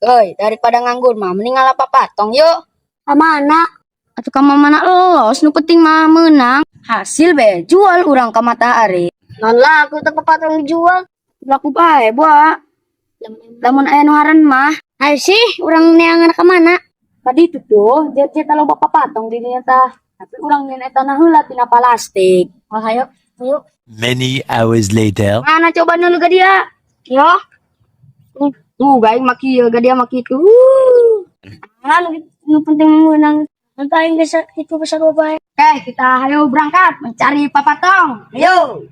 Hei, daripada nganggur mah mending ngala papatong yuk. Ka mana? Atuh ka mana los, nu penting mah menang. Hasil be jual urang ka Matahari. Non lah aku teh papatong dijual. Laku bae, buah. Lamun aya nu haran mah. Ayo sih, urang neangan ka mana? Tadi itu tuh, jet jet loba papatong di dinya tah. Tapi urang nyeun eta na heula tina plastik. Oh, ayo, ayo. Many hours later. Mana coba nu ga dia? Yo. Tuh, gaing maki ieu ga dia maki itu. Ah, nu penting menang. Nanti aing geus itu besar bae. Oke, kita ayo berangkat mencari papatong. Ayo.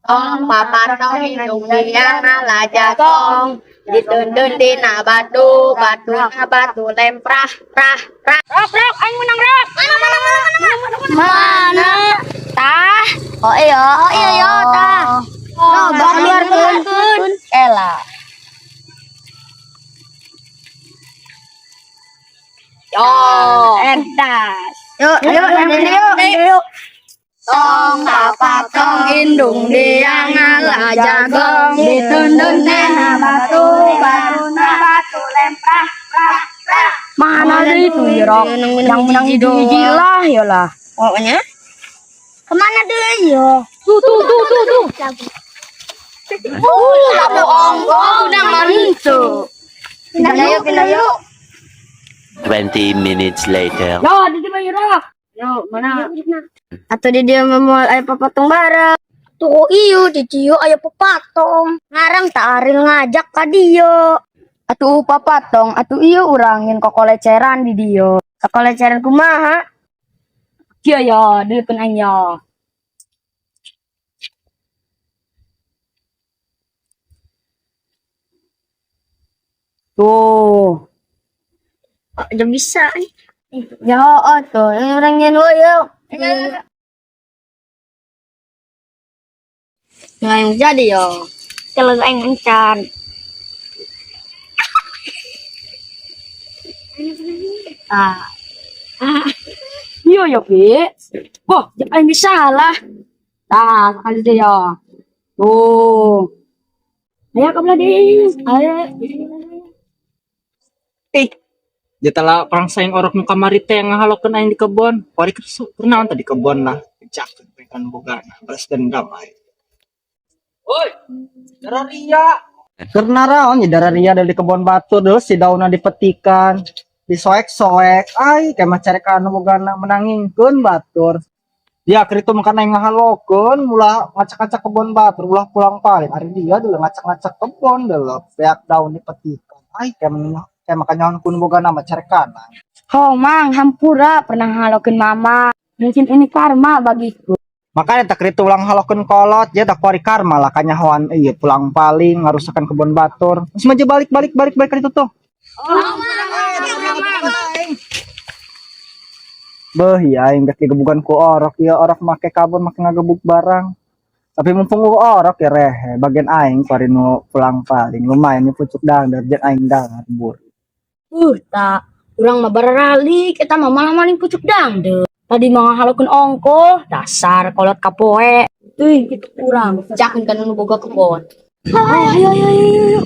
Tong papatong indung dia ngala jagong diteundeun dina batu batu na batu lemprah prah prah. Rok, rok, aing menang rok. Mana mana mana mana mana. Mana? Tah. Oh iya, oh iya yo tah. Oh, keluarkeun. Ela. Yo. Entas. Yuk, Ayo, ayo, ayo, yuk. Tong papatong indung dia ngala jagong diteundeun dina batu batu na batu lemprah prah prah. Mana ada itu ya, Rok? Yang menang hiji-hiji lah, ya lah. Pokoknya Kemana deh yo? Tuh, tuh, tuh, tuh, tuh. labu ongko udah mantu. Pindah yuk, pindah yuk. 20 minutes later. Ya, di mana ya, Rok? Yo, mana? Atau di dia mau aya papatong bareng. Tuh iyo di dia aya papatong. Ngarang tak aril ngajak ka dia. Atuh papatong, atuh iya urangin kokoleceran di dia. Kakoleceran kumaha? Kia ya, deukeun aing ya. Tuh. Oh, udah bisa. Ya, oh tuh, ini orang nyen yuk. Nah, yang jadi yo. Kalau aing encan. Ah. Iya ya, Bi. Wah, jangan bisa salah. Nah, sekali deh ya. Tuh. Ayo kamu di. Ayo. Eh, jatala perang saing orok nu kamari teh ngahalokeun aing di kebon. Kuari kunaon teh di kebon lah. Cakeun pengen boga nah, balas dendam aing. Oi, dararia. Keur naraon ya dararia dari kebon batur deui si daunna dipetikan, disoek-soek. Ai, kayak mah carek anu bogana menangingkeun batur. Ya, keur itu makan aing ngahalokeun ulah ngacak-ngacak kebon batur, ulah pulang paling. Ari dia dulu ngacak-ngacak kebon dulu, beak daun dipetikan. Ai, kayak makan nyawan kun boga nama carekan. Oh, Mang, hampura pernah halokeun mama. Mungkin ini karma bagiku. Makanya tak itu ulang halokeun kolot, ya tak kuari karma lah kanyahoan iya pulang paling ngarusakan kebon batur. Terus maju balik balik balik balik ke itu tuh. Beuh ya aing geus digebukan ku orok ya orok make kabur make ngagebuk barang. Tapi mumpung ku orok ya rehe bagian aing kuari nu pulang paling lumayan nih pucuk dangdar jeung aing dangar bur. Tak. Urang mah bararalik, eta mah malah maling pucuk dangdut. Tadi mah ngahalokeun ongkoh, dasar kolot kapoe. Tuh, gitu urang. Cakeun kan nu boga kebon. Ayo, ayo, ayo, ayo.